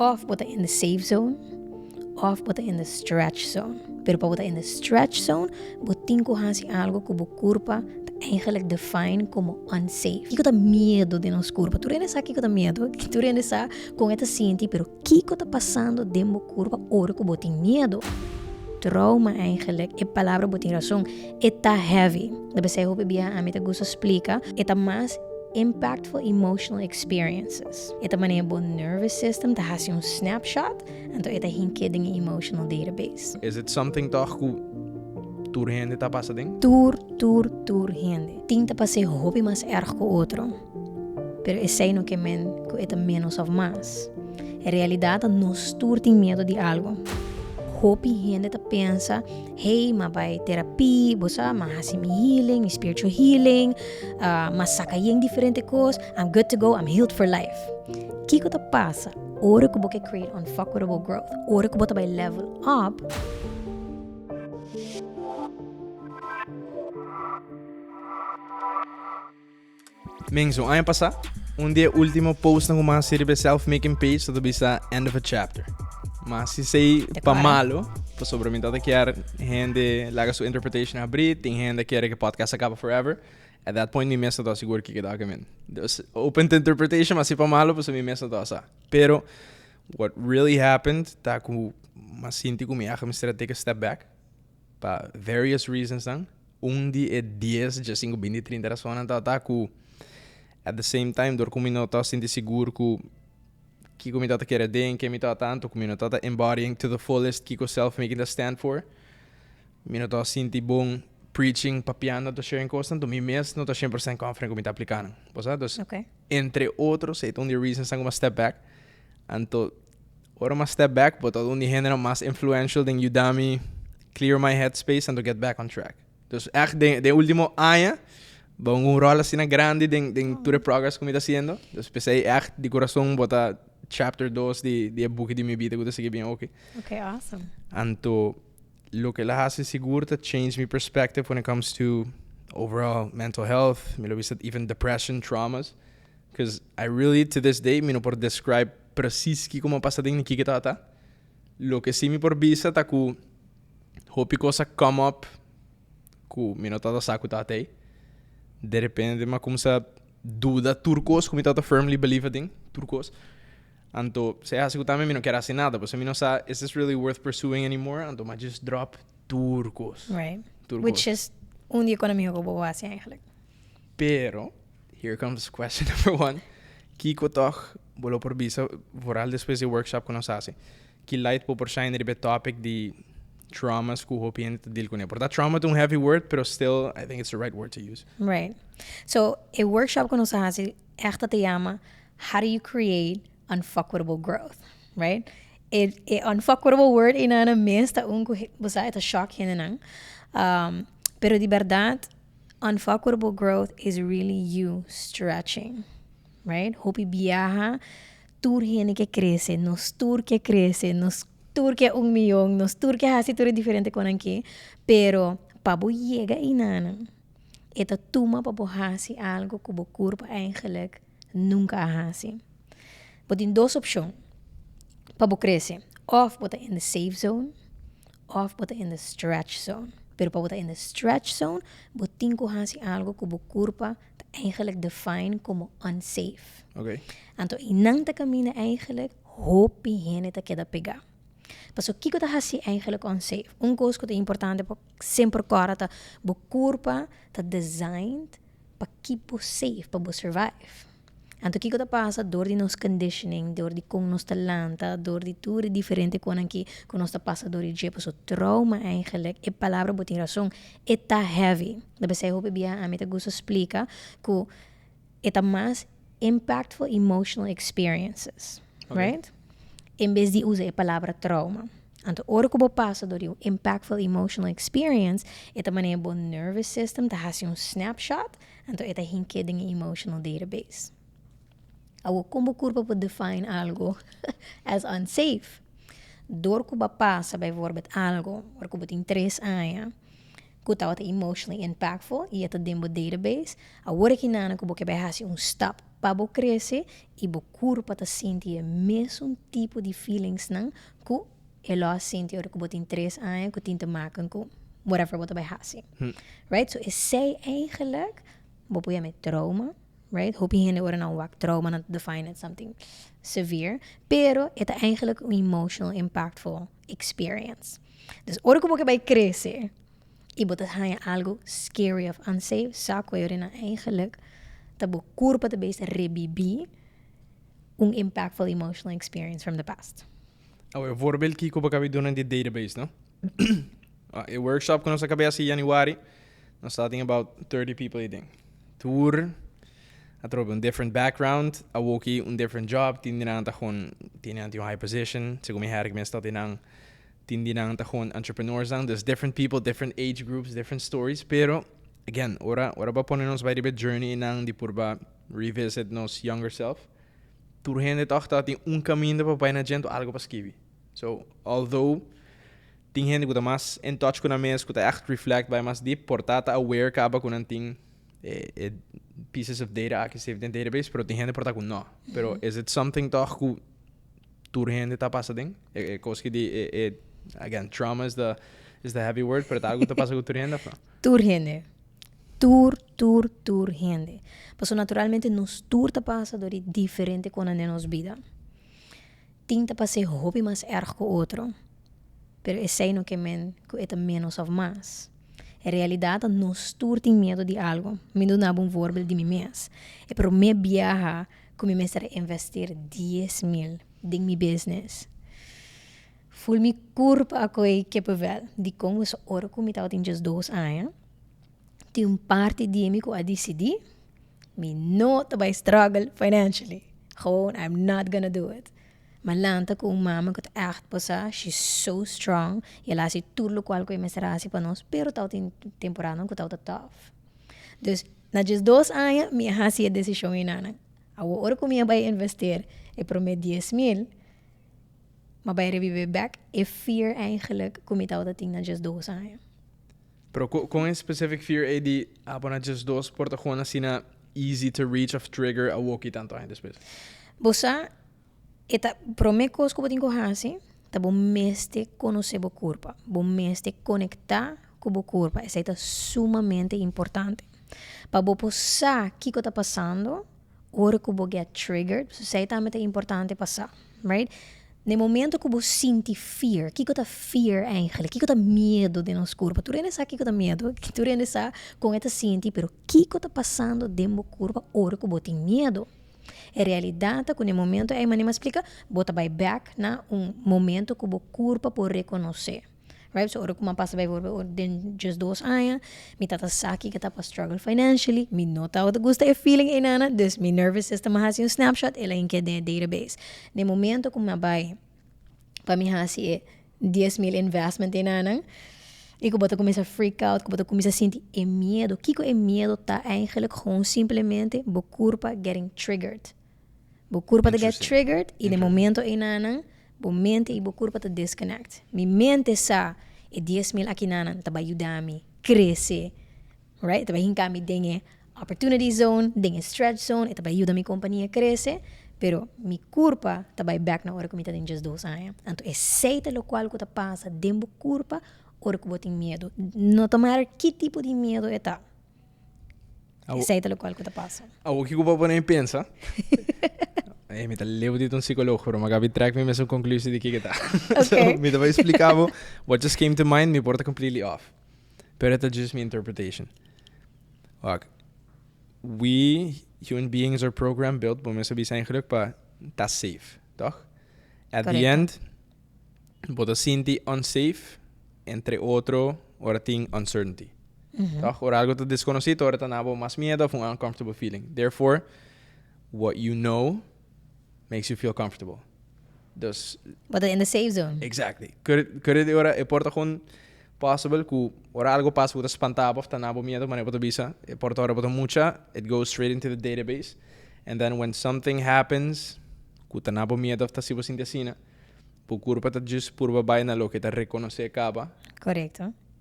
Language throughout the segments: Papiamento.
Of bo ta in the safe zone of bo ta in the stretch zone. Pero pa bo ta in the stretch zone, bo tin ku hasi algo ku bo kurpa ta eigenlijk define komo unsafe. Kiko ta miedu den nos kurpa? Tur hende sa kiko ta miedu, tur hende sa kon e ta sinti, pero kiko ta pasando den bo kurpa ora ku bo tin miedu? Trauma eigenlijk, e palabra bo tin rason, e ta heavy. Ta p'esei hopi bia ami ta gusta splika, e ta mas impactful emotional experiences. E ta manera bo nervous system ta hasi un snapshot, anto e ta hink'é den e emotional database. Is it something tòg ku tur hende ta pasa den? Tur, tur, tur hende. Tin ta pas'é hopi mas erg ku otro, pero esei no ke men ku e ta ménos òf mas. E realidat ta nos tur tin miedu di algu. Hopi hende ta pensa. Hey, m'a bai terapia, bo sa, m'a hasi mi healing, mi spiritual healing, uh, m'a saka yen diferente kos, I'm good to go, I'm healed for life. Kiko ta pasa ora ku bo ke create unfuckable growth, ora ku bo ta bai level up? Mings, un aña pasá, un di e último postnan ku mi a hasi riba e self-making page ta ta bisa end of a chapter. Ma si sei pa malo, pasobra mi tabata kier hende laga su interpretation habrí, tin hende kere ku e podcast a kaba forever. At that point mi mes no tabata sigur kiko tabata men. Dus open to interpretation, ma si pa malo pasobra mi mes no tabata sa. Pero what really happened ta ku mi a sinti ku mi a mester a take a step back pa various reasons nan. Un di e dies, diesinku, binti, trinta rasonnan tabata ku at the same time dor ku mi no tabata sinti sigur ku kiko mi tabata kere den, ke mi tabata tantu, ku mi no tabata embodying to the fullest kiko self making ta stand for, mi no tabata sinti bon preaching, papiando anto sharing kosnan, anto mi mes no ta shen por sent confident ku mi ta aplika nan. Bo sa? Dus entre otro esei ta un di e reasonsnan ku mi a step back. Anto Ora m'a step back, bo ta un di hendenan mas influential den yuda mi clear my head space and to get back on track. Dus echt den den ultimo aña, bo hunga un rol asina grandi den den tur e progress ku mi ta haciendo. Dus p'esei echt di kurason bo ta chapter dos di di e buki di mi bida ku ta sigui bien oki. Okay, awesome. Anto loke el a hasi sigur ta change mi perspective when it comes to overall mental health, mi lo bisa even depression, traumas. Cause I really to this day mi no por describe precies kiko mi a pasa den ni kiko tabata. Loke si mi por bisa ta ku hopi kos a come up ku mi no tabata sa ku tabata ei. De repente mi a kumsa duda tur kos ku mi tabata firmly believe aden, tur kos. Anto esei a hasi ku tambe mi no kier hasi nada pasobra mi no sa is this really worth pursuing anymore? Anto mi a just drop tur kos. Right. Tur kos. Which is un di e kono miho ku bo hasi eigenlijk. Pero, here comes question number one, kiko tòg bo lo por bisa vooral despues di e workshop ku nos hasi? Ki light bo por shine riba e topic di traumas ku hopi hende ta deal kuné? Por ta trauma ta un heavy word, pero still I think it's the right word to use. Right. So, e workshop ku nos a hasi ègt ta yama How do you create unfuckwitable growth? Right? E e unfuckwitable word einan mes ta un ku bo sa e ta shock hendenan. Pero di bèrdat Unfuckwitable growth is really you stretching, right? Hopi biaha tur hende ke krese, nos tur ke krese, nos tur ke un miyon, nos tur ke hasi tur e diferente konan aki, pero pa bo yega einanan e ta tuma pa bo hasi algo ku bo kurpa eigenlijk nunka a hasi. Bo tin dos opshon pa bo krese, òf bo ta in the safe zone òf bo ta in the stretch zone. Pero pa bo ta in the stretch zone, bo tin ku hasi algo ku bo kurpa ta eigenlijk define komo unsafe. Okay. Anto einan ta kaminda eigenlijk hopi hende ta keda pegá. Pasobra kiko ta hasi eigenlijk unsafe? Un kos ku ta importante pa semper kòrda ta bo kurpa ta designed pa keep bo safe, pa bo survive. Anto kiko ta pasa dor di nos conditioning, dor di kon nos ta lanta, dor di tur e diferente konan ki ku nos ta pasa dor di dje, pasobra trauma eigenlijk, e palabra bo tin rason, e ta heavy. Ta p'esei hopi bia ami ta gusta splika ku e ta mas impactful emotional experiences, right? En bes di usa e palabra trauma. Anto ora ku bo pasa dor di un impactful emotional experience, e ta manera bo nervous system ta hasi un snapshot Anto e ta hink'é den e emotional database. Awor kon bo kurpa por define algo as unsafe? Dor ku bo a pasa bijvoorbeeld algo ora ku bo tin tres aña ku tabata emotionally impactful i e ta den bo database, awor aki nana ku bo ke bai hasi un stap. pa bo crece y bo curpa ta sinti e mesun tipo di feelings nan cu e lo a sinti ora cu bo tin 3 aña cu tin te maken cu whatever bo ta bay haci. Right? So esey eigenlijk, bo por yama trauma, right? Hopi hende ora nan wak trauma, nan define it something severe, pero e ta eigenlijk un emotional impactful experience. Dus ora cu bo bay crece y bo ta haya algo scary of unsafe, sa cu ora eigenlijk ta bo curpa ta bezig revivi un impactful emotional experience from the past. Oh, e voorbeeld cu bo a caba di duna di database, no? Ah, e workshop cu nos a caba di haci januari, nos tabatin about 30 people ey. Tur atrobe un different background, awoki un different job, tin di nan ta gewoon, tin nan tin un high position, segun mi herk mes tin nan, tin di nan ta gewoon entrepreneurs dan, dus different people, different age groups, different stories, pero again, ora bo a pone nos bay riba journey nan di purba revisit nos younger self, tur hende toch ta tin un caminda pa bay na djento algo pa skirbi. So, although tin hende cu ta mas in touch cu nan mes, cu ta echt reflect bay mas deep, por ta aware caba cu nan tin pieces of data aki saved in database, pero tin hende por ta cu no. Pero is it something toch cu tur hende ta pasa den? E cos cu di again, trauma is the heavy word, pero ta algo ta pasa cu tur hende of no? Tur hende. Tur, tur, tur hende. Paso naturalmente nos tur ta pasa door diferente cosnan den nos bida. Tin ta pasa hopi mas erg cu otro. Pero esey no kiermen cu e ta menos of mas. En realidad, nos tur tin miedo di algo. Mi ta duna un voorbeeld di mi mes. E prome biaha cu mi mester investi 10 mil den mi business. Full mi curpa a coy kippenvel. Di con so ora cu mi tabatin just 2 aña. Tin un parti di mi cu a dicidi, mi no ta bay struggle financially. Gewoon, I'm not gonna do it. M'a lanta cu un mama cu ta echt posa, she's so strong. Y el a haci tur locual cu e mester haci pa nos, pero tabatin temporada cu tabata tough. Dus, na just 2 aña, mi a haci e decision eynan. Awor cu mi a bay investi e prome 10 mil, m'a bay revive back e fear eigenlijk cu mi tabata tin na just 2 aña. Pero con e specific fear e di abo na just 2 por ta gewoon asina easy to reach of trigger awoki tanto aña despues? Bo sa, e ta prome cos cu bo tin cu haci, ta bo mester conoce bo curpa. Bo mester conecta cu bo curpa. Esey ta sumamente importante. Pa bo por sa kico ta pasando, ora cu bo get triggered, so esey tambe ta importante pa sa, right? Na momento cu bo sinti fear, kico ta fear eigenlijk? Kico ta miedo den nos curpa? Tur hende sa kico ta miedo, tur hende sa con e ta sinti, pero kico ta pasando den bo curpa ora cu bo tin miedo? En realidad, cu na momento ey, manera mi a splica, bo ta bay back na un momento cu bo curpa por reconoce. Right? So, ora cu mi a pasa bijvoorbeeld den just 2 aña, mi tata sa kico ta pa struggle financially, mi no tabata gusta e feeling eynan, dus mi nervous system a haci un snapshot, el a hink'e den database. Na momento cu mi a bay pa mi haci e 10 mil investment eynan, y cu bo ta cuminsa freak out, cu bo ta cuminsa sinti e miedo. Kico e miedo ta eigenlijk? Gewoon simplemente bo curpa getting triggered. Bo curpa ta get triggered y na momento eynan, bo mente y bo curpa ta disconnect. Mi mente sa e 10 mil akinan ta bay yuda mi crece, right? Ta bay hinca mi den e opportunity zone, den e stretch zone, ta bay yuda mi compania crece, pero mi curpa ta bay back na ora cu mi ta den just 2 aña. Anto, esey ta locual cu ta pasa den bo curpa ora cu bo tin miedo. No ta matter ki tipo di miedo e ta. Esey ta locual cu ta pasa. Awo kico bo a pone pensa? Mi ta leu di un psicologo, pero m'a caba di trek mi mes un conclusie di kico ta. So, mi ta bay explica bo what just came to mind, mi por ta completely off. Pero it's just my interpretation. Wak, we human beings are programmed, built, bo mes a bisa eigenlijk pa ta safe, toch? At the end, bo ta sinti unsafe, entre otro, ora tin uncertainty. Toch? Ora algo ta desconoci, ora ta duna bo mas miedo of un uncomfortable feeling. Therefore, what you know makes you feel comfortable. Dus But in the safe zone. Exactly. Kere ora e por ta gewoon possible cu ora algo pasa cu ta spanta bo of ta duna bo miedo, manera bo ta bisa, e por ta ora bo ta mucha, it goes straight into the database. And then when something happens, cu ta duna bo miedo of ta haci bo sinti asina, bo curpa ta just purba bay na loke ta reconoce caba.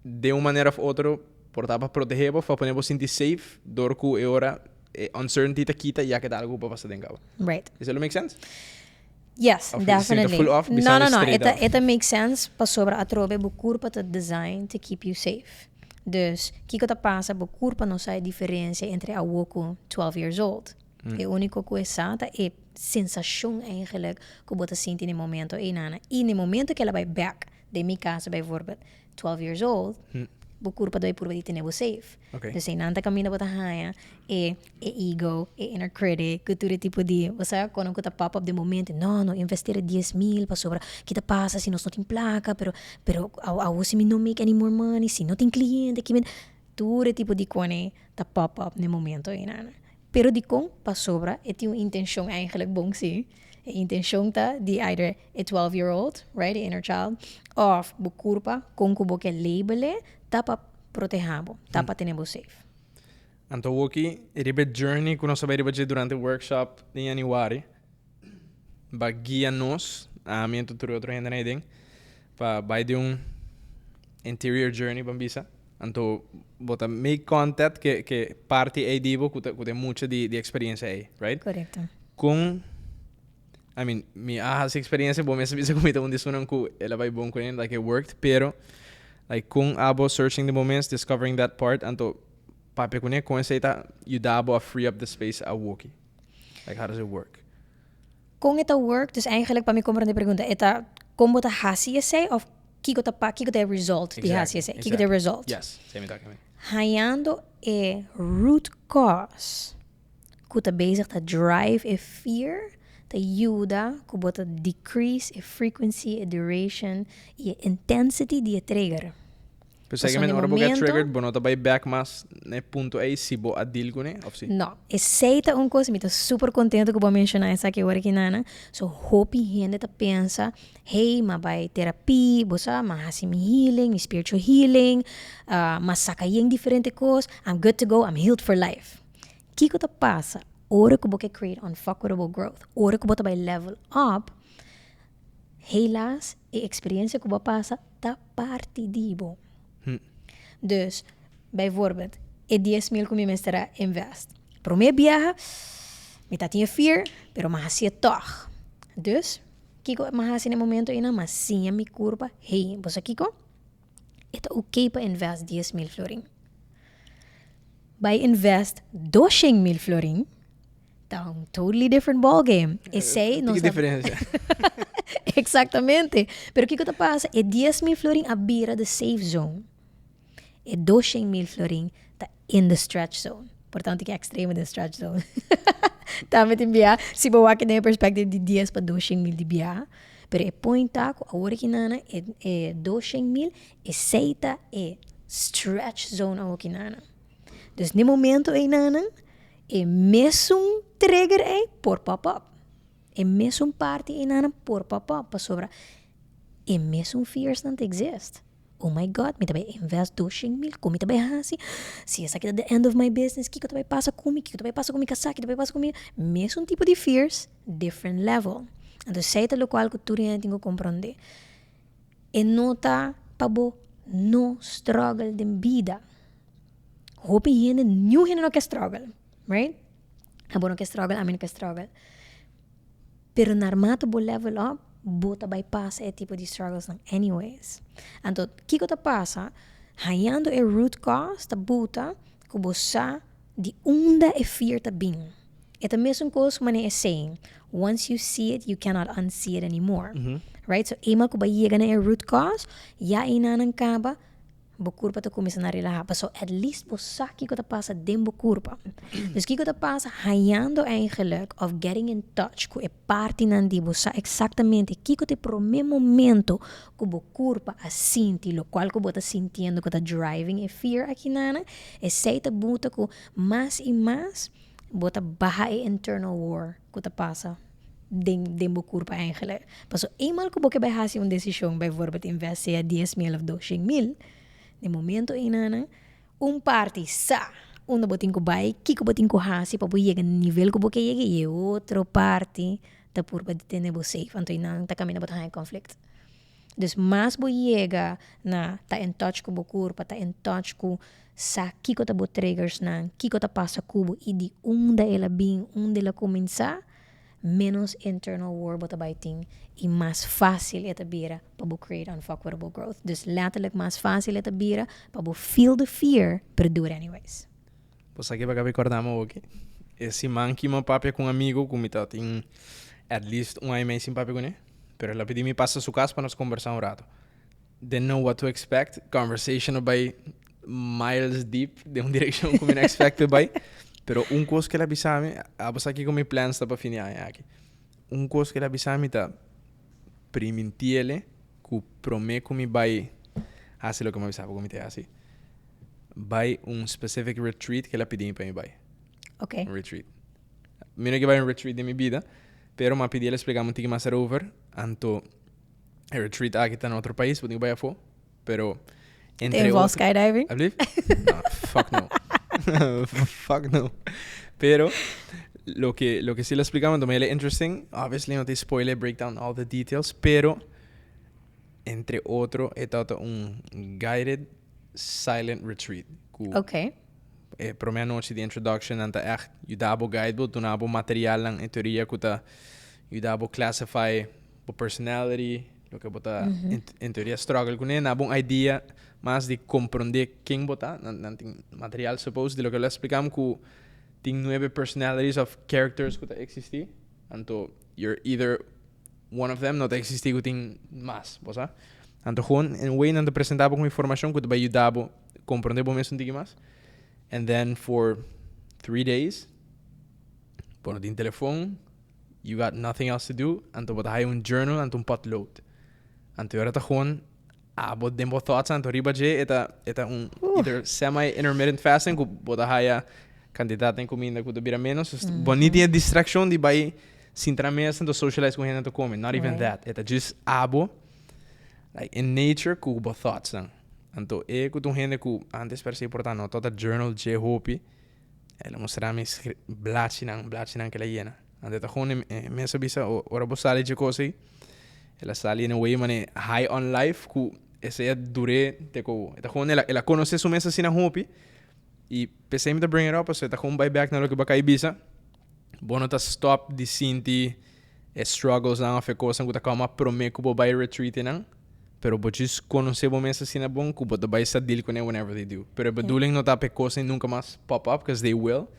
Di un manera of otro, por ta pa protege bo, pa pone bo sinti safe, door cu e ora E uncertainty ta kita ya ke ta algo ku pasa den kaba. Is that make sense? Yes, Of definitely. full off, No, no, no. straight Eta, off. E ta make sense pasobra atrobe bo kurpa ta designed to keep you safe. Dus, kiko ta pasa, bo kurpa no sa e diferensia entre awo ku 12 years old. E úniko ku e sa ta e sensashon eigenlijk ku bo ta sinti na e momento ei, nana. I na e momento ku el a bai back, den mi kaso bijvoorbeeld, 12 years old, bo kurpa ta bai purba di tene bo safe. Dus einan ta kaminda bo ta haña e ego, e inner critic, ku tur e tipo di, bo sa, kono ku ta pop up den momento, no, no investeer 10.000 pasobra ki ta pasa si nos no tin plaka, pero awo si mi no make any more money, si no tin kliente, ki mi, tur e tipo di kone ta pop up na e momento einan. Pero di kon pasobra e tin un intenshon eigenlijk bon si. E intenshon ta di either e 12 year old, right, e inner child, of bo kurpa, kon ku bo ke label e, ta pa protehá bo, ta pa tene bo safe. Anto woki riba e journey ku nos a bai riba dje durante workshop den januari, ba guia nos, ami anto tur e otro hendenan ei den, pa bai den un interior journey ban bisa. Anto bo ta make contact ke parti ei di bo ku ta mucha di experiencia ei, right? Korekto. Kon, I mean, mi a hasi experiencia, bo mes a bisa ku mi ta un di esunnan ku el a bai bon kuné, like it worked, pero like kon abo searching den bo mes, discovering that part, anto papia kuné, kon esei ta yuda bo a free up the space awoki? Like, how does it work? Kon e ta work? Dus eigenlijk pa mi komprondé e pregunta, e ta kon bo ta hasi esei òf kiko ta pa kiko ta e result di hasi esei? Kiko ta e result? Yes, esei mi ta kende. Hañando e root cause ku ta bezig ta drive e fear ta yuda ku bo ta decrease e frequency, e duration i e intensity di e trigger. Pues Pasobra men na ora bo get momento triggered, bo no ta bai back mas na e punto ei si bo a deal kuné, of si? No, esei ta un kos, mi ta super kontento ku bo a menshoná esaki awor aki, Nana. So hopi hende ta pensa, hey, m'a bai terapia, bo sa, m'a hasi mi healing, mi spiritual healing, m'a saka yen diferente kos, I'm good to go, I'm healed for life. Kiko ta pasa ora ku bo ke create unfuckwithable growth, ora ku bo ta bai level up, helaas e eksperensia ku bo a pasa ta parti di bo. Dus, bijvoorbeeld, e 10.000 ku mi mester a invest. Promé biaha, mi ta tin e fear, pero m'a hasié tòg. Dus, kiko m'a hasi na e momento einan? M'a siña mi kurpa, hey, bo sa kiko? E ta oké pa invest 10.000 florin. Bai invest 200.000 florin, ta un totally different ball game. Esei nos Tiki diferencia. Exactamente. Pero kiko ta pasa? E 10.000 florin a bira the safe zone. E 200.000 florin ta in the stretch zone. Por tanto, ki extremo den stretch zone. Tambe tin bia, si bo wak den e perspective di 10 pa 200.000 di bia. Pero e point ta ku awor aki nana, e 200.000, esei ta e stretch zone awor aki nana. Dus na e momento ei nana, e mesun trigger ei por pop up. E mesun parti ei nana por pop up pasobra e mesun fears nan ta exist. Oh my God, mi ta bai invest 200.000, kon mi ta bai hasi? Si esaki ta the end of my business, kiko ta bai pasa ku mi? Kiko ta bai pasa ku mi kasá? Kiko ta bai pasa ku mi? Mesun tipo di fears, different level. Anto esei ta lokual ku tur hende tin ku komprondé. E no ta pa bo no struggle den bida. Hopi hende, niun hende no ke struggle, right? Abo no ke struggle, ami no ke struggle. Pero narmate bo level up, bo ta bai pasa e tipo di struggles nan anyways. Anto, kiko ta pasa? Hañando e root cause ta buta ku bo sa di unda e fear ta bin. E ta mesun kos manera e saying, "Once you see it, you cannot unsee it anymore." Right? So, eenmaal ku bo a yega na e root cause, ya einan kaba, bo kurpa ta kuminsá na relahá. Pasobra at least bo sa kiko ta pasa den bo kurpa. Dus kiko ta pasa hañando eigenlijk of getting in touch ku e partinan di bo sa eksaktamente kiko ta e promé momento ku bo kurpa a sinti lokual ku bo ta sintiendo ku ta driving e fear akinana, esei ta buta ku mas i mas bo ta baha e internal war ku ta pasa den bo kurpa eigenlijk. Pasobra eenmaal ku bo ke bai hasi un desishon, bijvoorbeeld invest sea 10.000 of 200.000, den momento einan un parti sa unda bo tin ku bai, kiko bo tin ku hasi pa bo yega na nivel ku bo ke yega i e otro parti ta purba di tene bo safe. Anto einan ta kaminda bo ta haña conflict. Dus mas bo yega na ta in touch ku bo kurpa, ta in touch ku sa kiko ta bo triggers nan, kiko ta pasa ku bo i di unda el a bin, unda el a kuminsá, menos internal war bo ta bai tin i mas fásil e ta bira pa bo create unfuckwittable growth. Dus letterlijk mas fásil e ta bira pa bo feel the fear, pero do it anyways. Bo sa ke bo a kaba di kòrda mi awoki? E siman ki mi a papia ku un amigu ku mi ta tin at least un aña i mei sin papia kuné, pero el a pidi mi pasa su kas pa nos kombersá un rato. Didn't know what to expect, conversation a bai miles deep den un direkshon ku mi no expect p'e bai. Pero un kos ku el a bisa mi, abo sa kiko mi plans ta pa fin di aña aki. Un kos ku el a bisa mi ta primintiele ku promé ku mi bai hasi loke mi a bisa bo ku mi ta hasi, bai un specific retreat ku el a pidi mi pa mi bai. Ok. Un retreat. Mi no ke bai un retreat den mi bida, pero mi a pidi el explica mi un tiki mas erover, anto e retreat aki ta na otro pais, bo tin ku bai afó, pero Te entre involve otro. Skydiving? Alsjeblieft? No, fuck no. Fuck no. Pero loke si el a explica mi ta muy interesting, obviously no ta spoiler, break down all the details, pero entre otro e tabata un guided silent retreat ku Ok. e prome anochi di introduction nan ta echt yuda bo, guide bo, duna bo materialnan en teoria ku ta yuda bo classify bo personality, loke bo ta en teoria struggle kuné, nan bo un idea mas di komprondé ken bo ta, nan nan tin material suppose di loke lo a splikam ku tin nuebe personalities of characters ku ta eksistí, anto you're either one of them, no ta eksistí ku tin mas, bo sa. Anto gewoon in a way nan ta presentá bo ku informashon ku ta bai yuda bo komprondé bo mes un tiki mas, and then for 3 days bo no tin telefon, you got nothing else to do, anto bo ta haya un journal anto un potlood. Anto e ora ta gewoon abo den bo thoughts, anto riba dje e ta un either semi intermittent fasting ku bo ta haya kantidat den kuminda ku ta bira menos. Dus bo ni tin e distraccion di bai sinta na mesa anto socialize ku hende anto come, not even that. E ta just abo like in nature ku bo thoughts nan. Anto e ku ta un hende ku antes parece por ta no tabata journal dje hopi. El a mustra mi blachinan, blachinan ku el a yena. Anto e ta gewoon e mes a bisa, ora bo sali dje kos ei, el a sali in a way manera high on life ku esei a dur'é te ku e ta gewoon el a konosé su mes asina hopi i p'esei mi ta bring it up pasobra e ta gewoon bai bèk na loke bo a kai bisa, bo no ta stòp di sinti e strugglesnan òf e kosnan ku ta kòm a promé ku bo bai retreat-nan. Pero bo djis conoce bo mes asina bon cu bo ta bay sa deal cune whenever they do. Pero e bedoeling no ta pa e cosnan nunca mas pop up, cause they will.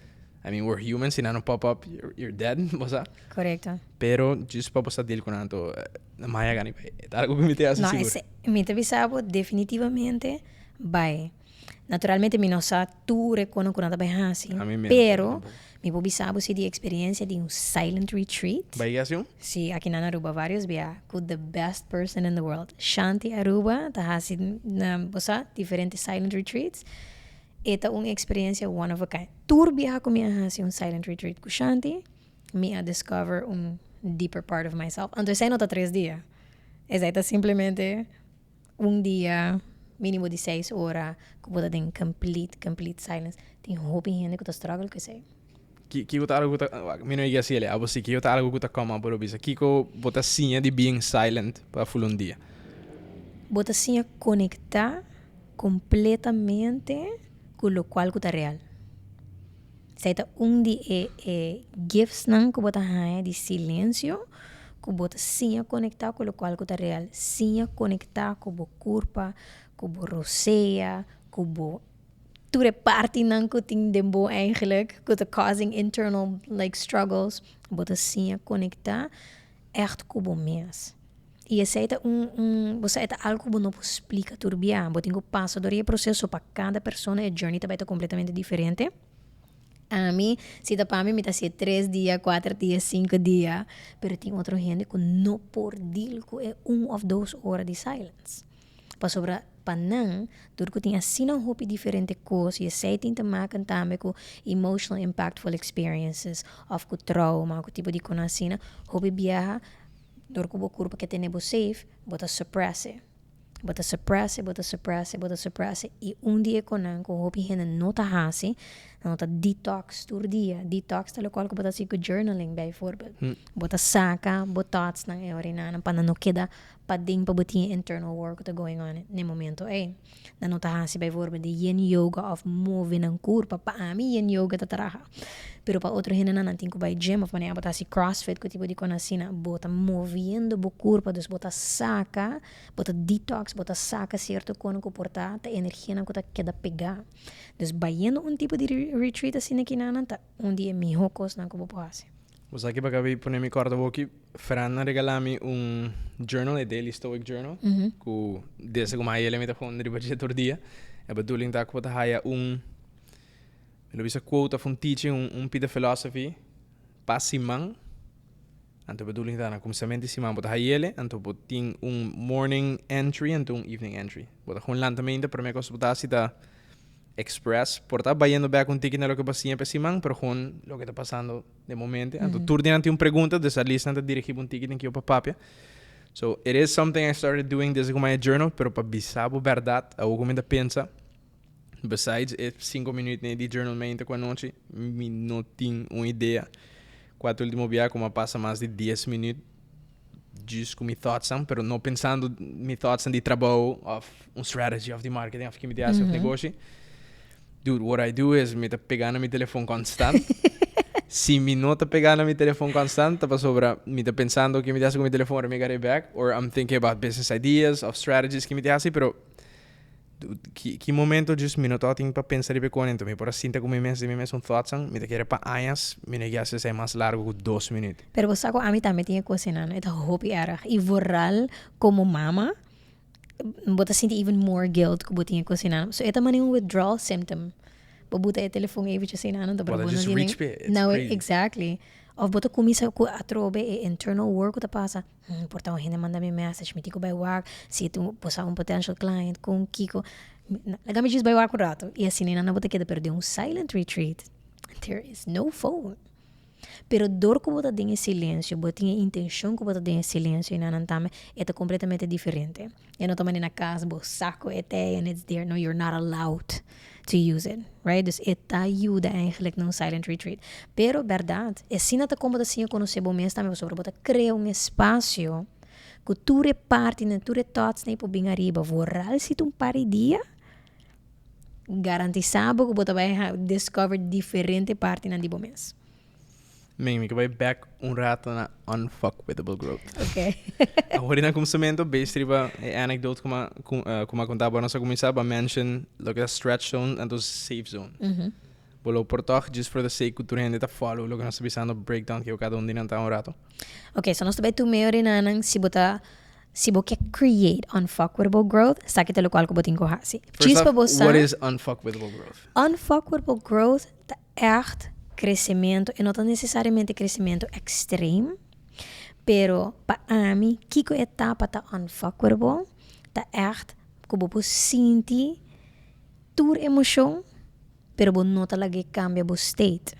I mean, we're human, si nan no pop up, you're dead, bo sa. Correcto. Pero djis pa bo sa deal cu nan, anto maya gana bay. E ta algo cu mi ta haci No, sigur. Ese, mi ta bisa bo definitivamente bay. Naturalmente mi no sa tur e kono ku nan ta bai hasi, A mi mes pero tampoco. Mi por bisa bo si di experiencia di un silent retreat. Bai hasi un? Si, aki nan Aruba varios bia ku the best person in the world. Shanti Aruba ta hasi na bo sa diferente silent retreats. E ta un experiencia one of a kind. Tur biaha ku mi a hasi un silent retreat ku Shanti, mi a discover un deeper part of myself. Anto esei no ta 3 dia. Esei ta simplemente un dia minimo di 6 ora ku bo ta den complete, complete silence. Tin hopi hende ku ta struggle ku esei. Kiko ta algo ku ta, mi no yega hasi abo si, kiko ta algo ku ta come up bo bisa? Kiko bo ta siña di being silent pa full un dia? Bo ta siña konektá kompletamente ku lokual ku ta real. Esei ta un di e giftsnan ku bo ta haña di silensio, ku bo ta siña konektá ku lokual ku ta real. Siña konektá ku bo kurpa, ku bo rosea, ku bo tur e partinan ku tin den bo eigenlijk, ku ta causing internal like struggles. Bo ta siña konektá ègt ku bo mes. I esei ta un bo sa e ta algu ku bo no por splika tur bia. Bo tin ku pasa dor di e proseso. Pa kada persona e journey ta bai ta kompletamente diferente. Ami, si ta pa mi, mi ta hasié 3 dia, 4 dia, 5 dia. Pero tin otro hende ku no por deal ku e 1 òf 2 ora di silence. Pasobra pa nan, dor ku tin asina hopi diferente kos i esei tin te maken tambe ku emotional impactful experiences òf ku trauma, ku tipo di kos asina, hopi biaha dor ku bo kurpa ke tene bo safe, bo ta suppress e. Bo ta suppress e, bo ta suppress e, bo ta suppress e y un di e conan cu hopi hende no ta haci, nan no ta detox tur dia. Detox ta locual cu bo ta haci cu journaling bijvoorbeeld. Bo ta saca bo thoughts nan e orinanan pa nan no keda paden pa bo tin e internal work cu ta going on n'e momento ey. Nan no ta haci bijvoorbeeld di yin yoga of move nan curpa. Pa ami yin yoga ta traha. Pero pa otro hendenan nan tin cu bay gym of manera bo ta haci crossfit cu tipo di cos asina. Bo ta moviendo bo curpa dus bo ta saca, bo ta detox, bo ta saca cierto cosnan cu por ta ta energianan cu ta keda pega. Dus bayendo un tipo di retreat asina kinanan ta un di e miho cosnan cu bo por haci. Bo sa ki baka bi pone mi kòrda boki, Fran a regalá mi un journal, e Daily Stoic Journal, ku desde ku mi haya el mi ta pon riba dje tur dia. E bedoeling ta ku bo ta haya un, mi lo bisa quote òf un teaching, un pida philosophy pa siman. Anto e bedoeling ta na kuminsamentu di siman bo ta haya el, anto bo tin un morning entry anto un evening entry. Bo ta gewoon lanta mainta, promé kos bo ta hasi ta express, por ta bayendo bek un tiki na loke bo a siña pa e siman, pero gewoon loke ta pasando den momente. Anto tur di nan tin un pregunta, dus at least nan ta dirigi bo un tiki den kico pa papia. So, it is something I started doing desde cu mi a journal, pero pa bisa bo berdad, awor cu mi ta pensa, besides e cinco minuut di journal mainta cu anochi, mi no tin un idea cua ta ultimo bia cu mi a pasa mas di dies minuut just cu mi thoughtsnan, pero no pensando mi thoughtsnan di trabou of un strategy of di marketing of kico mi ta haci of negoshi. Dude, what I do is mi ta pega na mi telefon constant. Si mi no ta pega na mi telefon constant ta pasobra mi ta pensando kico mi ta haci cu mi telefon ora mi agar'e bek or I'm thinking about business ideas of strategies kico mi ta haci, pero dude, ki momento just mi no tabatin pa pensa riba e kos anto mi por a sinta ku mi mes den mi mes un thoughtsnan mi ta kere pa añas mi no a hasi esei mas largo ku 2 minuut. Pero bo sa ku ami tambe tin e kosnan, e ta hopi erg i vooral komo mama bo ta sinti even more guilt ku bo tin e kosnan. So e ta manera un withdrawal symptom. Bo buta e telefon eventjes einan anto pero Bo bo ta no just tin reach p'e, it's no crazy. Exactly. Of bo ta kuminsa ku atrobe e internal work ku ta pasa. Por ta un hende manda mi message, mi tin ku bai wak, si tin bo sa un potential client kon kiko. Laga mi djis bai wak un rato. I asina einan bo ta keda pero den un silent retreat there is no phone. Pero dor ku bo ta den e silencio, bo tin e intencion ku bo ta den e silencio einan tambe, e ta completamente diferente. E no ta manera na cas bo sa ku e ta and it's there. No, you're not allowed to use it, right? Dus e ta yuda eigenlijk na un silent retreat. Pero berdad, asina ta kon bo ta siña conoce bo mes tambe pasobra bo ta crea un espacio ku tur e partinan, tur e thoughts nan por bin ariba. Vooral si ta un par di dia, garantisa bo ku bo ta bai discover diferente partinan di bo mes. Mi ke bai back un rato na unfuckwithable growth. Okay. Awor na kuminsamentu, based riba e anecdote ku m'a ku m'a konta bo nos a kuminsá, bo a mention loke ta stretch zone anto safe zone. Bo lo por tòg just for the sake ku tur hende ta follow loke nos ta bisando breakdown kiko kada un di nan ta un rato. Okay, so nos ta bai tuma e orinanan si bo ta si bo ke create unfuckwithable growth, esaki ta lokual ku bo tin ku hasi. First Djis pa off, bo sa. What is unfuckwithable growth? Unfuckwithable growth ta echt crecemento, e no ta necesariamente crecemento extreme, pero pa ami kico etapa ta unfuckwithable ta echt cu bo por sinti tur emocion pero bo no ta lag'e cambia bo state.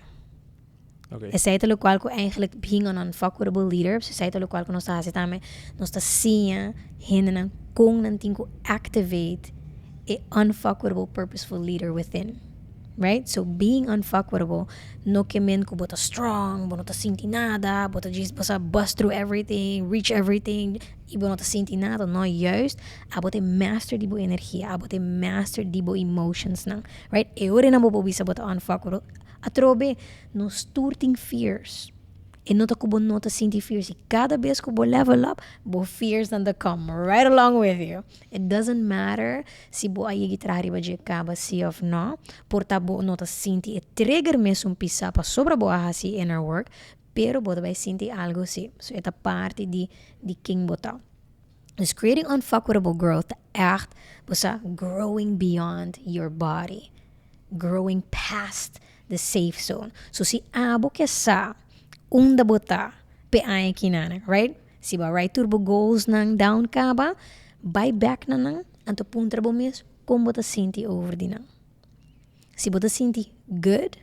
Esey ta locual cu eigenlijk being an unfuckwithable leader, esey ta locual cu nos ta haci tambe, nos ta siña hendenan con nan tin cu activate e unfuckwithable purposeful leader within. Right? So being unfuckwithable no ke men ku bo ta strong, bo no ta sinti nada, bo ta djis bo sa bust through everything, reach everything i bo no ta sinti nada. No, juist abo ta e master di bo energia, abo ta e master di bo emotionsnan. Right? E ora nan bo por bisa bo ta unfuckwithable. Atrobe, nos tur tin fears. E no ta ku bo no ta sinti fears. I kada bes ku bo level up, bo fears nan ta come right along with you. It doesn't matter si bo a yegi traha riba dje kaba si of no. Por ta bo no ta sinti e trigger mesun pisa pasobra bo a hasi inner work, pero bo ta bai sinti algo si. So e ta parti di ken bo ta. Dus creating unfuckwithable growth ta echt bo sa growing beyond your body. Growing past the safe zone. So si abo ke sa unda bo ta p'e aña kinan, right? Si bo a write tur bo goals nan down kaba, bai back na nan, anto puntra bo mes kon bo ta sinti over di nan. Si bo ta sinti good,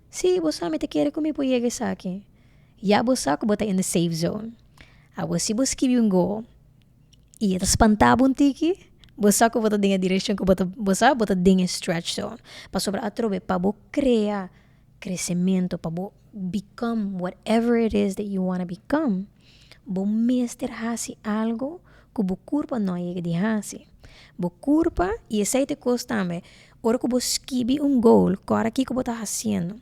si bo sa mi ta kere ku mi por yega esaki, ya bo sa ku bo ta in the safe zone. Abo si bo skibi un goal. I e ta spanta bo un tiki, bo sa ku bo ta den e direkshon ku bo ta, bo sa bo ta den e stretch zone. Pasobra atrobe pa bo krea kresementu, pa bo become whatever it is that you wanna become, bo mester hasi algu ku bo kurpa no a yega di hasi. Bo kurpa, i esei ta e kos tambe, ora ku bo skibi un goal, kòrda kiko bo ta hasiendo.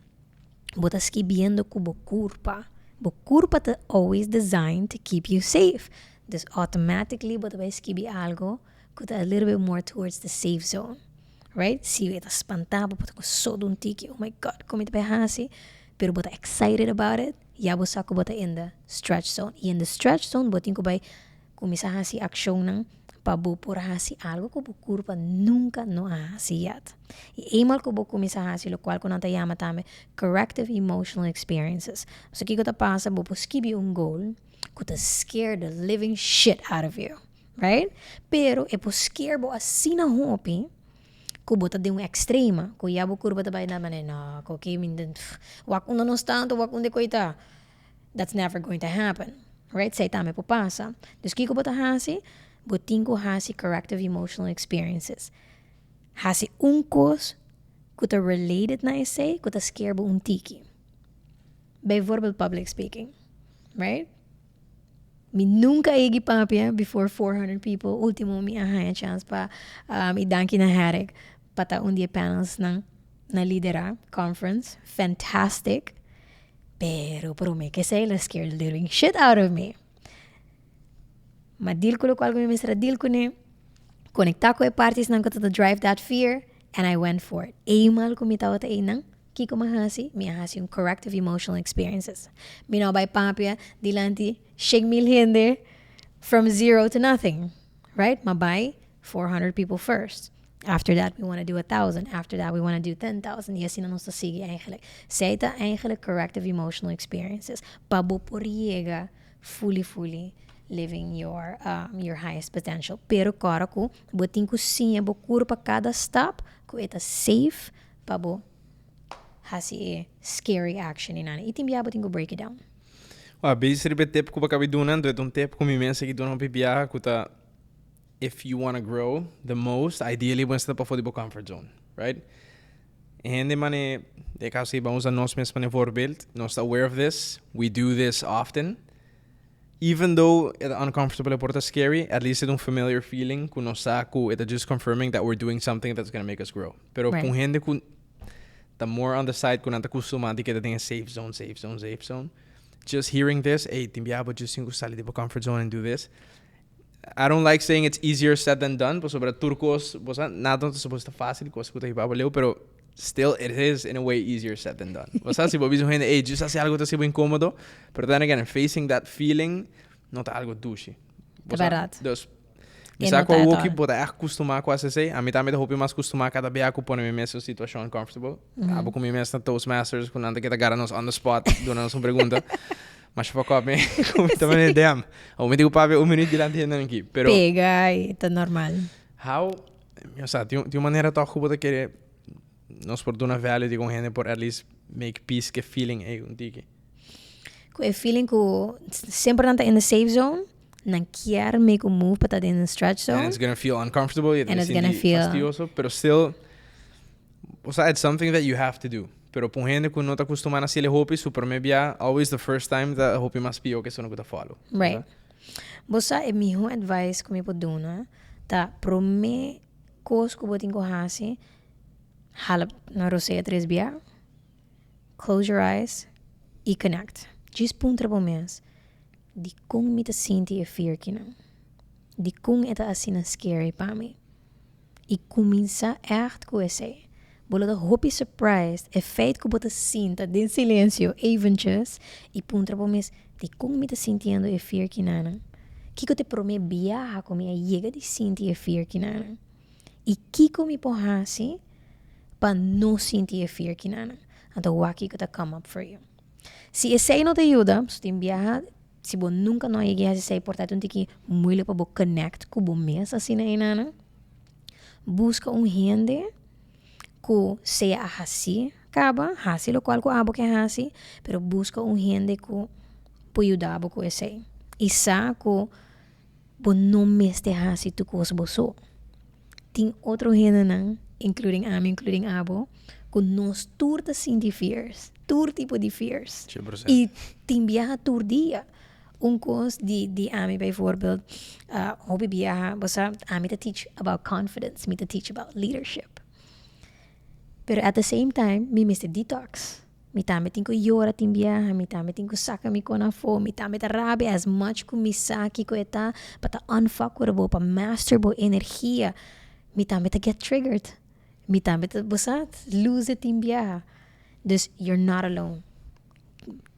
Bo ta skibiendo ku bo kurpa. Bo kurpa ta always designed to keep you safe. Dus automatically bo ta bai skibi algo ku ta a little bit more towards the safe zone. Right? Si e ta spanta bo, bo ta ku sodo un tiki, oh my God, kon mi ta bai hasi? Pero bo ta excited about it, ya bo sa ku bo ta in the stretch zone. I in the stretch zone bo tin ku bai kuminsá hasi akshonnan pa bo por hasi algo ku bo kurpa nunka no a hasi yet. I eenmaal ku bo kuminsá hasi lokual ku nan ta yama tambe corrective emotional experiences. So kiko ta pasa? Bo por skibi un goal ku ta scare the living shit out of you, right? Pero e por scare bo asina hopi ku bo ta den un extrema ku ya bo kurpa ta bai na manera no koki mi wak unda nos ta anto wak unda e koi ta. That's never going to happen, right? Esei tambe por pasa. Dus kiko bo ta hasi? Bo tin ku hasi corrective emotional experiences. Hasi un kos ku ta related na esei ku ta scare bo un tiki. Bijvoorbeeld public speaking, right? Mi nunca a yegi papia before 400 people. Ultimo mi a haña chance pa um, y danki na Herek pa ta un di e panels nan na lidera conference. Fantastic. Pero prome ke esei la scare the living shit out of me. Ma deal ku lokual ku mi mester a deal kuné, konektá ku e partisnan ku ta drive that fear, and I went for it. Eenmaal ku mi tabata einan, kiko mi a hasi? Mi a hasi un corrective emotional experiences. Mi no a bai papia dilanti 100,000 hende from zero to nothing, right? Mi a bai 400 people first. After that we wanna do 1000, after that we wanna do 10,000 y asina nos ta sigui eigenlijk. Esei ta eigenlijk corrective emotional experiences pa bo por yega fully fully living your your highest potential. Pero kòrda ku bo tin ku siña bo kurpa kada stap ku e ta safe pa bo hasi e scary action einan. I tin bia bo tin ku break it down. Wak, base riba e tip ku bo kabi duna, anto e ta un tip ku mi mes a ki duna hopi biaha ku ta if you wanna grow the most, ideally bo mester ta pafó di bo comfort zone, right? E hende mane, den e kaso ei ban usa nos mes mane voorbeeld, nos ta aware of this, we do this often, even though e ta uncomfortable e por ta scary, at least e ta un familiar feeling ku nos sa ku e ta just confirming that we're doing something that's gonna make us grow. Pero pa un hende ku ta more on the side ku nan ta kustumá di keda den e safe zone, safe zone, safe zone, just hearing this, ey, tin biaha bo just tin ku sali di bo comfort zone and do this, I don't like saying it's easier said than done, pasobra tur kos, bo sa, nada no ta supos ta fácil, kos ku ta hiba bo leu, pero still it is in a way easier said than done. Bo sa, si bo bisa un hende, ey, just hasi algo ta hasi bo incómodo, pero then again, facing that feeling no ta algo dushi. Ta bèrdat. Dus, mi sa ku awoki bo ta ègt kustumá ku hasi esei, ami tambe ta hopi mas kustumá kada bia ku pone mi mes den un situashon uncomfortable. Abo ku mi mes na Toastmasters ku nan ta keda gara nos on the spot, duna nos un pregunta. Masha fuck up, man. Ku mi ta manera, damn. Awor mi tin ku papia un minuut dilanti hendenan aki. Pero. Pega i ta normal. How, o sea, tin un manera tòg ku bo ta kere nos por duna value di kon hende por at least make peace ku e feeling ei un tiki. Ku e feeling ku semper nan ta in the safe zone, nan kier make un move pa ta den the stretch zone. And it's gonna feel uncomfortable i ta sinti fastioso, pero still. O sea, it's something that you have to do. Pero pa un hende ku no ta kustumá na hasiel e hopi, su promé bia, always the first time ta hopi mas pió ke esun ku ta follow. Right. Bo sa e mihó advice ku mi por duna ta promé kos ku bo tin ku hasi, hala na rosea tres bia, close your eyes i connect. Djis puntra bo mes, dikon mi ta sinti e fear kinan? Dikon e ta asina scary pa mi? I kuminsá ègt ku esei. Bo lo ta hopi surprised e feit ku bo ta sinta den silensio eventjes i puntra bo mes, Dikon mi ta sintiendo e fear kinanan? Kiko ta e promé biaha ku mi a yega di sinti e fear kinanan? I kiko mi por hasi pa no sinti e fear kinanan? Anto wak kiko ta come up for you. Si esei no ta yuda, so tin biaha Si bo nunka no a yega hasi esei por ta un tiki moeilijk pa bo connect ku bo mes asina enanan. Buska un hende ku sea a hasi kaba, hasi lokual ku abo ke hasi, pero buska un hende ku por yuda bo ku esei. I sa ku. Bo no mester hasi tur kos bo so. Tin otro hendenan, including ami, including abo, ku nos tur ta sinti fears, tur tipo di fears. 100%. I tin biaha tur dia. Un kos di ami bijvoorbeeld, hopi biaha, bo sa, ami ta teach about confidence, mi ta teach about leadership. Pero at the same time, mi mester detox. Mi tambe tin ku yora tin biaha, mi tambe tin ku saka mi kon afó, mi tambe ta rabia as much ku mi sa kiko e ta pa ta unfuck ku bo, pa master bo energia. Mi tambe ta get triggered. Mi tambe ta, bo sa, lose it tin biaha. Dus you're not alone.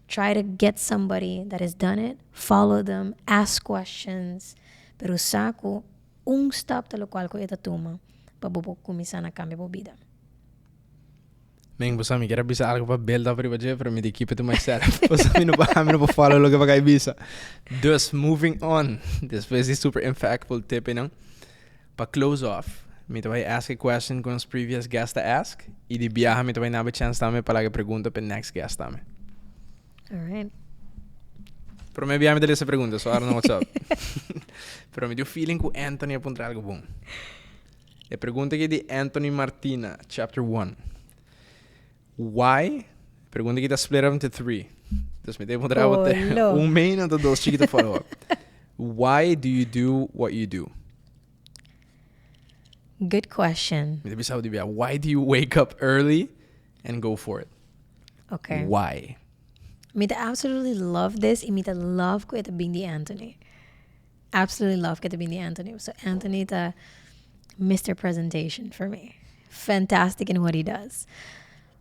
Try to get somebody that has done it, follow them, ask questions, pero sa ku un stap ta lokual ku e ta tuma pa bo por kuminsá na kambia bo bida. Men, bo sa, mi kier a bisa algo pa build up riba dje, pero mi di keep it to myself. Pasobra mi no por, mi no por follow loke pa kai bisa. Dus, moving on. Despues di super impactful tip einan, pa close off, mi ta bai ask e question ku nos previous guest a ask, i di biaha mi ta bai naba e chance tambe pa laga e pregunta pa e next guest tambe. Alright. Prome biaha mi ta lesa e pregunta, so I don't know what's up. Pero mi tin un feeling ku Anthony a puntra algo bon. E pregunta aki di Anthony Martina, chapter 1. Why? Pregunta aki ta split up into three. Dus mi ta puntra bo te Olo. un main anto dos chikito follow up. Why do you do what you do? Good question. Mi ta bisa bo di bia, why do you wake up early and go for it? Okay. Why? Mi ta absolutely love this i mi ta love ku e ta bin di Anthony. Absolutely love ku e ta bin di Anthony. So Anthony ta Mr. Presentation for me. Fantastic in what he does.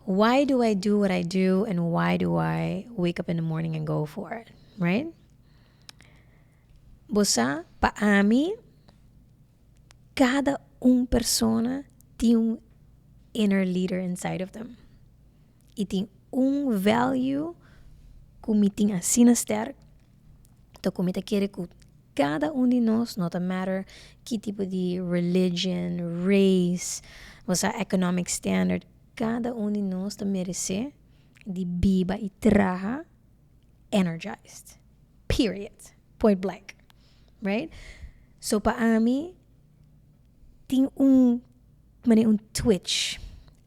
Why do I do what I do and why do I wake up in the morning and go for it, right? Bo sa, pa ami, kada un persona tin un inner leader inside of them. I tin un value ku mi tin asina sterk, ta ku mi ta kere ku kada un di nos, no ta matter ki tipo di religion, race, bo sa economic standard, kada un di nos ta meresé di biba i traha energized. Period. Point blank. Right? So pa ami tin un manera un twitch,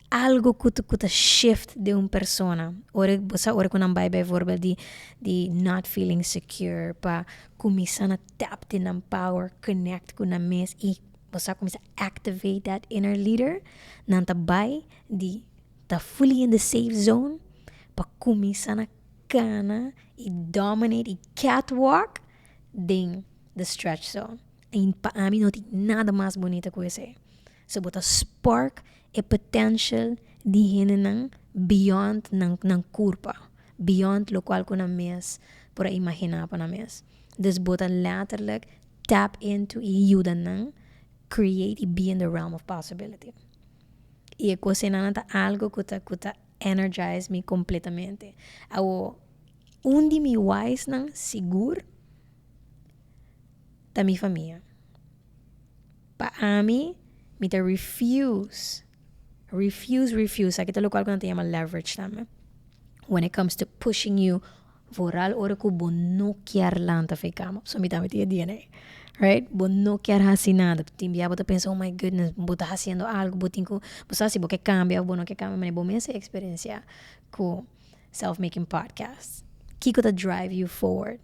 algo ku ta ku ta shift den un persona. Ora bo sa ora ku nan bai bijvoorbeeld di di not feeling secure pa kuminsá na tap den nan power, connect ku nan mes i bo sa kuminsá activate that inner leader, nan ta bai di ta fully in the safe zone pa kuminsá na kana i dominate i catwalk den the stretch zone. I pa ami no tin nada mas bunita ku esei. So bo ta spark e potential di hendenan beyond nan nan kurpa, beyond lokual ku nan mes por a imaginá pa nan mes. Dus bo ta letterlijk tap into i yuda nan create i be in the realm of possibility. I e kos einan ta algo ku ta ku ta energize mi kompletamente. Awo un di mi whysnan sigur ta mi famia. Pa ami, mi ta refuse, refuse, refuse, aki ta lokual ku nan ta yama leverage tambe, when it comes to pushing you, vooral ora ku bo no kier lanta for e kama, pasobra mi tambe tin e DNA, right? Bo no kier hasi nada, tin bia bo ta pensa, oh my goodness, bo ta hasiendo algo, bo tin ku, bo sa si bo ke kambia òf bo no ke kambia, manera bo mes a eksperensiá ku self making podcast. Kiko ta drive you forward?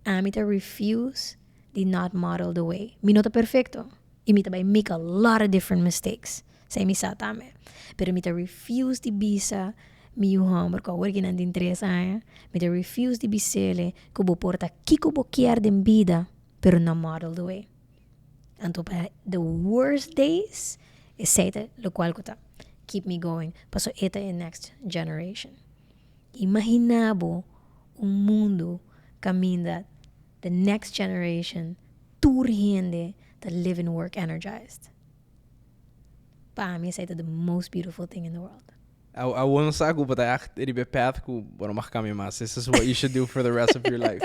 Ami ta refuse di not model the way. Mi no ta perfecto y mi ta bay make a lot of different mistakes, esey mi sa tambe. Pero mi ta refuse di bisa mi yu homber cu awor ki nan tin 3 aña, mi ta refuse di bisele cu bo por ta kico bo kier den bida, pero no model the way. Anto pa the worst days, esey ta locual cu ta keep me going, paso e ta e next generation. Imagina bo un mundo caminda the next generation tur hende ta live and work energized. Pa mi esey ta the most beautiful thing in the world. Awor no sa ku bo ta echt riba e path ku bo no mag kambia mas. This is what you should do for the rest of your life.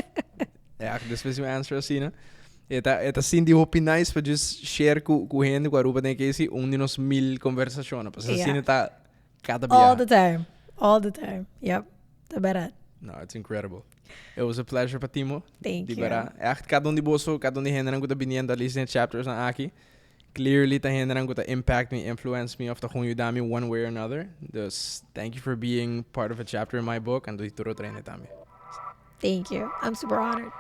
Echt, despues di un answer asina, e ta sinti hopi nice pa just share ku hende ku Aruba den e case un di nos mil conversacionnan. Pasobra asina ta kada All biaha. the time. All the time. Yep. Ta berdad. No, it's incredible. It was a pleasure pa Timo. Thank Di you. bera. Echt, kada un di boso, kada un di hendenan ku ta biniendo at least den chapters nan aki. Clearly ta hendenan ku ta impact me, influence me, of ta gewoon yuda mi one way or another. Dus thank you for being part of a chapter in my book. Anto di tur otro hende tambe. Thank you. I'm super honored.